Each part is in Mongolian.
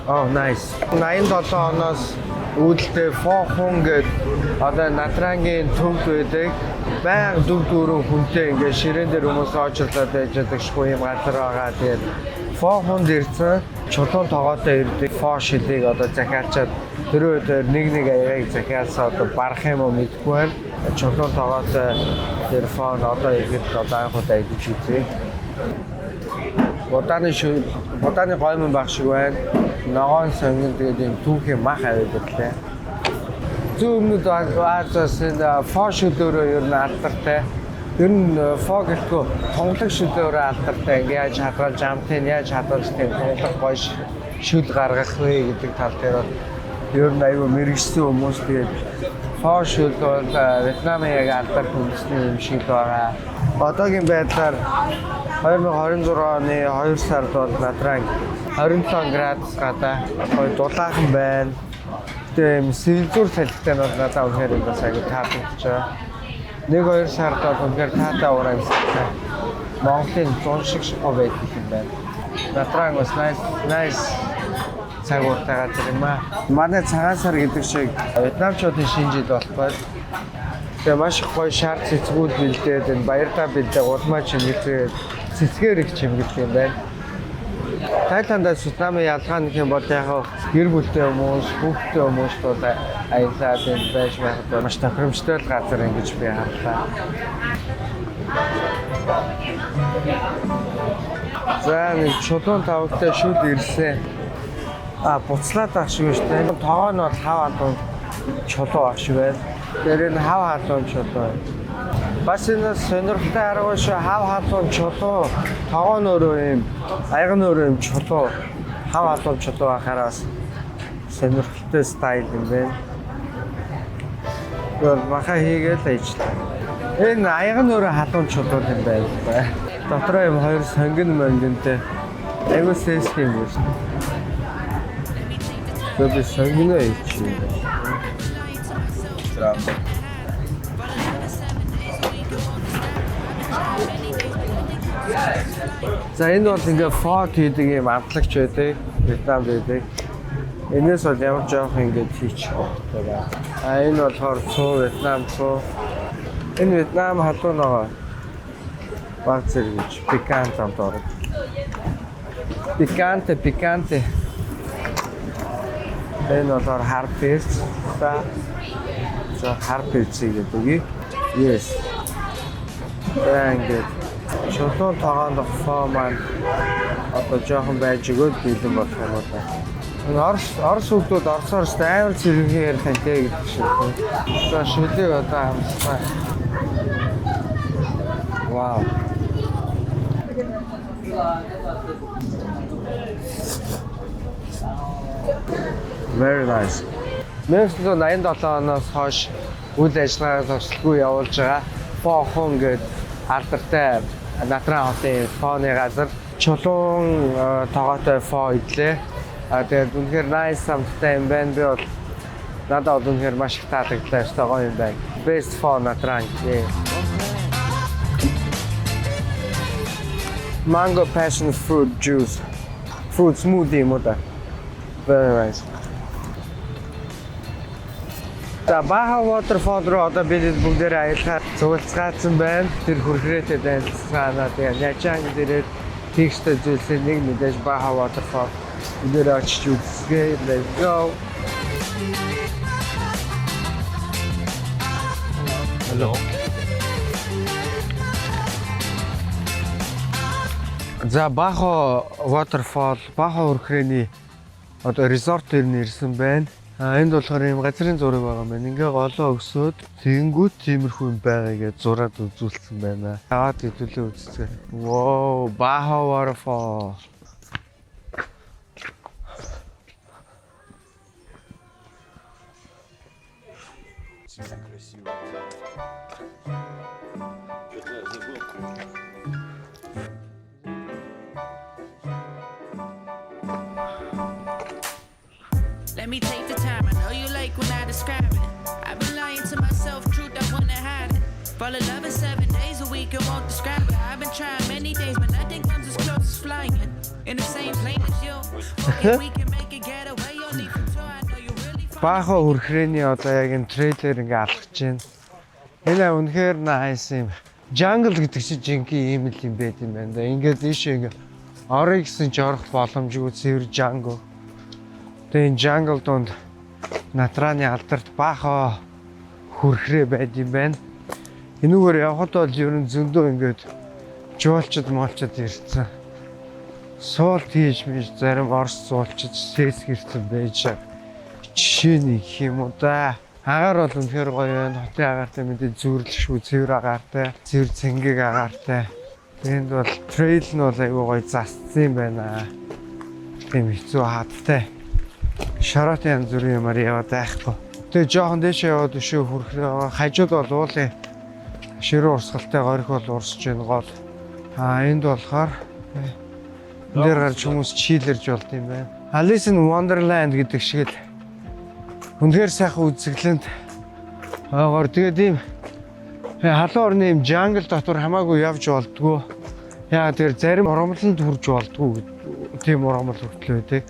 Oh, nice. 87 оноос үүдэлтэй Pho Hung гээд одоо Nha Trang-ийн төвд байдаг. Баян дүр дүүрэн хүнтэй ингээд ширээн дээр хүмүүс очрлоод байж байгаа шгүй юм газар байгаа. Тэгээд Pho Hung-д ирсэн, чулуун тогоотой ирдэг фо шилийг одоо захиалчаад тэр үед нэг нэг аягаыг захиалсан, одоо барах юм уу мэдэхгүй байна. Чулуун тогоотой тэр фо нь одоо ихэд одоо анх удаа идэж үзье. Будааны шү будааны гоймон баг шиг байна. Ногоон сонгон, тэгээд юм түүхийн мах аваад ирлээ. Зүүн өмнөд Азиас энэ фо шүлөөрөө ер нь алдартай. Ер нь фо гэлтгүй тунгалаг шүлөөрөө алдартай. Ингээ яаж хадгалж амтын, яаж хадгалж тийм тунгалаг гоё шүл гаргах вэ гэдэг тал дээр бол ер нь аюу мэргэжсэн хүмүүс. Тэгээд фо шүл бол Вьетнамын яг алдарт үндэсний юм шиг байгаа. Одоогийн байдлаар 2026 оны 2 сард бол Nha Trang 27 градус гадаа гоё дулаахан байна. Тэгээ юм сэлзүр салхитай нь бол надад үнэхээр юм бас аягүй таалагдчихаа. 1 2 сард бол үнэхээр таатай уур амьсгалтай. Монголын зун шиг шахуу байдаг юм байна. Nha Trang бас nice nice цаг ууртай газар юм аа. Манай цагаан сар гэдэг шиг вьетнамчуудын шинэ жил болох байл. Тэгээ маш их гоё шар цэцгүүд бэлдээд, энэ баяртаа бэлдээ, улмаа чимгэлзээд, цэцгээр их чимгэлдэг юм байна. Таиландаас Вьетнамын ялгаа нэг юм бол яг гэр бүлтэй хүмүүс, хүүхэдтэй хүмүүс бол аялаад энд байж байхад бол маш тохиромжтой л газар ингэж би харлаа. За, нэг чулуун тавагтай шүл ирсэн. А, буцлаад ах шиг байна шүү дээ. Тогоо нь бол хав халуун чулуу ах шиг байна. Тэр энэ хав халуун чулуу. Бас энэ сонирхолтой арга шүү, хав халуун чулуу, тогоо нь өөрөө юм, аяга нь өөрөө юм чулуу, хав халуун чулуу ахаараа бас сонирхолтой style юм байна. Тэр маха хийгээл ажиллаа. Энэ аяга нь өөрөө халуун чулуу юм байна л да. Дотроо юм хоёр сонгино монгинтэй. Айгуу сэсх юм байна шүү. Би сонгино хийчих юм байна. За. За, энэ бол ингээ фо хийдэг юм амтлагч байдаг. Вьетнамд байдаг. Энээс бол ямар жоох ингээд хийчих хэрэгтэй байна. А, энэ болохоор цуу, Вьетнам цуу. Энэ Вьетнам халуун ногоо. Баг зэрэг гэж пикант амт орог. Picante, picante. Энэ болохоор хар перц. За. За, хар перцийг гэдэг. Yes. За, ингээд чулуун тогоонд фо маань одоо жоохон байж өгөөд бэлэн болох юм уу та. Энэ Орос хүмүүс орсоор ч амар цэрэнхэн ярих юм те гэдэг шиг. За, шүлийг одоо амсгаа. Вау. Very nice. 1987 оноос хойш үйл ажиллагаа зогсолгүй явуулж байгаа Pho Hung гээд алдартай Nha Trang хотын фоны газар чулуун тогоотой фо идлээ. А, тэгээд үнэхээр nice амттай юм байна. Би бол надад бол үнэхээр маш их таалагдлаа. Ёстой гоё юм байна. Best pho Nha Trang. Yeah. Mango passion fruit juice. Fruit smoothie юм уу да. Very nice. За, Ba Hau Waterfall руу одоо бид бүгдээрээ аялахаар цуглацгаацсан байна. Тэр хүрхрээтэй танилцгаанаа. Тэгээ Нячанг дээрээ хийх ёстой зүйлсийн нэг мэдээж Ba Hau Waterfall. Бүгдээрээ очиж үзье. Let's go. Hello. За, Ba Hau Waterfall, Ba Hau хүрхрээний одоо resort дээр нь ирсэн байна. А, энд болохоор ийм газрын зураг байгаа юм байна. Ингээ голоо өгсөөд тэгэнгүүт тиймэрхүү юм байгаа гэж зураад үзүүлсэн байна. Аваад хэдүүлээ үзцгээе. Wow, Ba Hau Waterfall. Красиво. Let me take the time. I know you like when I describe it. I've been lying to myself, truth I wanna hide it. Fall in love in 7 days a week and won't describe it. I've been trying many things, but nothing comes as close as flying in the same plane as you. Okay, we can make a No need for tour, I know you really Баахо хүрхрээний одоо яг энэ trail ээр ингээ алхаж байна. Энэ үнэхээр nice юм. Jungle гэдэг чинь жинхэнэ ийм л юм байт юм байна да. Ингээд ийшээ ингээ орё гэсэн ч орох боломжгүй цэвэр jungle. Тэгээ энэ jungle донд Натрааны алдарт Баахо хүрхрээ байд юм байна. Энүүгээр явхад бол ер нь зөндөө ингээд жуулчд моолчд ирсэн. Суулт хийж мэж зарим орс зуулчд сээс гэрсэн байж байгаа жишээ нь гэх юм уу да. Агаар бол үнэхээр гоё байна. Хотын агаартай мэдээ зүүрлэшгүй цэвэр агаартай, цэвэр цэнгэг агаартай. Тэнд бол trail нь бол айгүй гоё засцсан юм байна. Тийм хэцүү хадтай. Шороот янз бүрийн юмар яваад байхгүй. Тэгээ жоохон дээшээ яваад өшөө хүрхрээ байгаа. Хажууд бол уулын ширүү урсгалтай горих бол урсж байна гол. А энд болохоор энэ дээр гарч хүмүүс chill эрж болд юм байна. Alice in Wonderland гэдэг шиг л үнэхээр сайхан үзэсгэлэнт ойгоор тэгээд ийм халуун орны ийм jungle дотор хамаагүй явж болдгоо. Яа тэр зарим ургамланд хүрж болдгоо тийм ургамал хүртэл байдаг.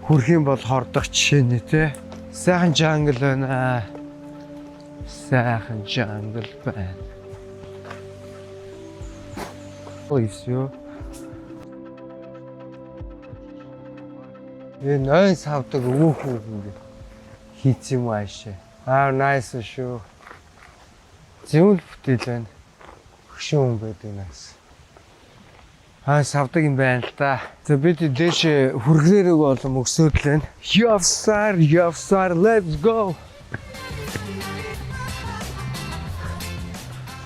Хүрх юм бол хордох жишээ нэ тэ. Сайхан jungle байна. Сайхан jungle байна. Ой ёо. Энэ ноён савдаг өвөөхүү ингэ хийц юм аашаа. Аа nice шүү. Зөвл бүтээл байна. Хөшин хүн байдаг nice. Аа савдаг юм байна л да. За бид дээш хүрхрээрэг болон өксөөд л байна. Явсаар, явсаар, let's go.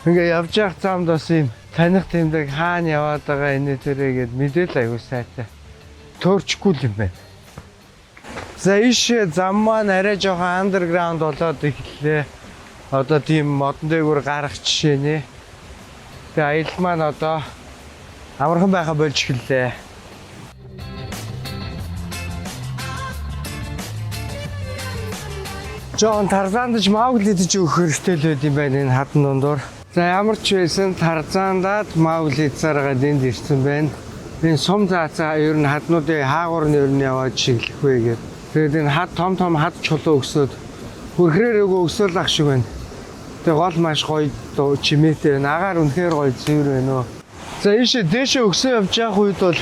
Ингээ явж явах замд бас юм таних тэмдэг хаана яваад байгаа энэ тэрэ гэд мэдээл аягүй сайтай. Төөрчихгүй л юм байна. За ийш зам маань арай жоохон underground болоод эхэллээ. Одоо тийм модон дээгүүр гарах жишээ нэ. Тэгээ аялал маань одоо амархан байха болж эхэллээ. Жохон тарзаандаж Маугли идэж өгөх хэрэгтэй л байд юм байна энэ хадан дундуур. За ямар ч байсан тарзаандаад Маугли идсараад энд ирсэн байна. Энэ сум заацаа ер нь хаднуудын хаагур нь ер нь яваад шиглэх вэ гэдэг. Тэгээд энэ хад том том хад чулуу өксөөд хүрхрээр өгөө өксөөл ах шиг байна. Тэгээ гол маш гоё чимээтэй байна. Агаар үнэхээр гоё цэвэр байна уу. За ийшээ дээшээ өксөө явж явах үед бол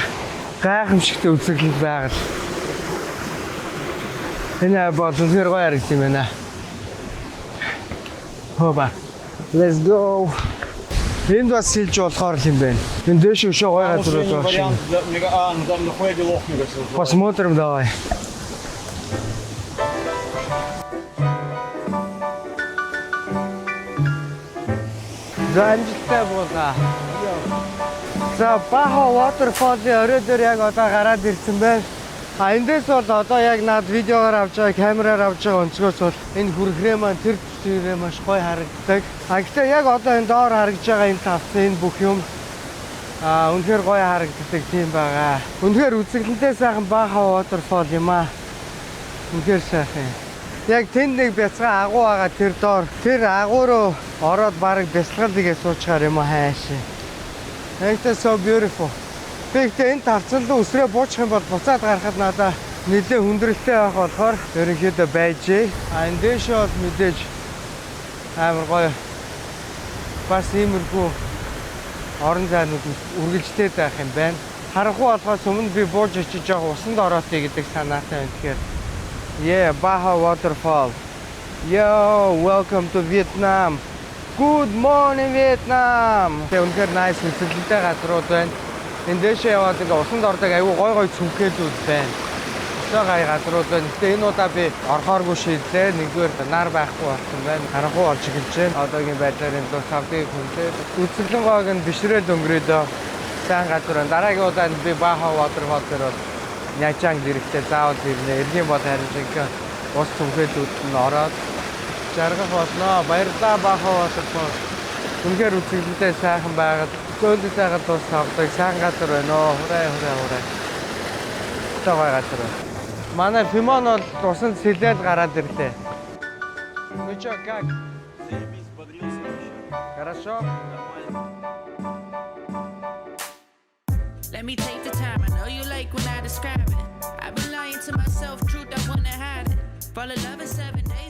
гайхамшигтай үзэсгэлэнт байгаль. Энэ бол үнэхээр гоё харагдсан юм байна. Хоба. Let's go. Энд бас сэлж болохоор л юм байна. Энэ дээш өшөө гоё газар байгаа шиг. Вариант для а, ну там нахуя делов, мне кажется. Посмотрим давай. За амжилттай буулаа. За Бахо waterfall-ийн орой дээр яг одоо гараад ирсэн байна. А эндээс бол одоо яг над видеогоор авч байгаа, камераар авч байгаа өнцгөөс бол энэ хүрхрээ маань тэр зүрээ маш гоё харагддаг. А гэхдээ яг одоо энэ доор харагдж байгаа энэ тавцсан энэ бүх юм а үнэхээр гоё харагддаг тийм байгаа. Үнэхээр үзэсгэлэнтэй сайхан Бахо waterfall юм аа. Үнэхээр сайхан юм. Яг тэнд нэг бяцхан агуу байгаа тэр доор тэр агуу руу ороод бараг бясалгал хийгээ суучгаар юм аа хайш. It's so beautiful. Би гэхдээ энэ тавцан руу өсрөө буучих юм бол буцаад гарахад надаа нэлээд хүндрэлтэй байх болохоор ерөнхийдөө байжээ. А энэ дээшээ бол мэдээж амар гоё бас иймэрхүү орон зайнууд үргэлжлээд байх юм байна. Харанхуй болохоос өмнө би бууж очиж жоох усанд ороотъя гэдэг санаатай байна. Тэгэхээр yeah, Baha Waterfall. Yo, welcome to Vietnam. Good morning, Vietnam. Тэгээ үнэхээр nice үзэсгэлэнтэй газрууд байна. Энэ дээшээ яваад ингээ усанд ордог айгүй гой гой цүнхэлүүд байна. Өсөө гай газрууд байна. Гэтэ энэ удаа би орохооргүй шийдлээ. Нэгдүгээр нар байхгүй болсон байна. Харанхуй орж эхэлж байна. Одоогийн байдлаар энэ луу савдыг хүнлээ. Үзэсгэлэн гойг нь бишрээл өнгөрөөдөө сайн газар байна. Дараагийн удаа би Баха waterfall дээр бол Нячанг ирэхдээ заавал ирнэ. Эргийн бол харин жинхэнэ ус цүнхэлүүд нь ороод жаргах болно. Баярлалаа Баха waterfall. Үнэхээр үзэсгэлэнтэй сайхан байгаль, зөөлөн сайхан тус авдаг сайхан газар байна оо. Хурай хурай хурай. Одоо гоё газар байна. Манай Фимон бол усанд сэлээд гараад ирлээ. Ну чё, как? Заебись, бодрился вообще. Хорошо? Нормально. Let me take the time. I know you like when I describe it. I've been lying to myself, truth I wanna Fall in love in 7 days.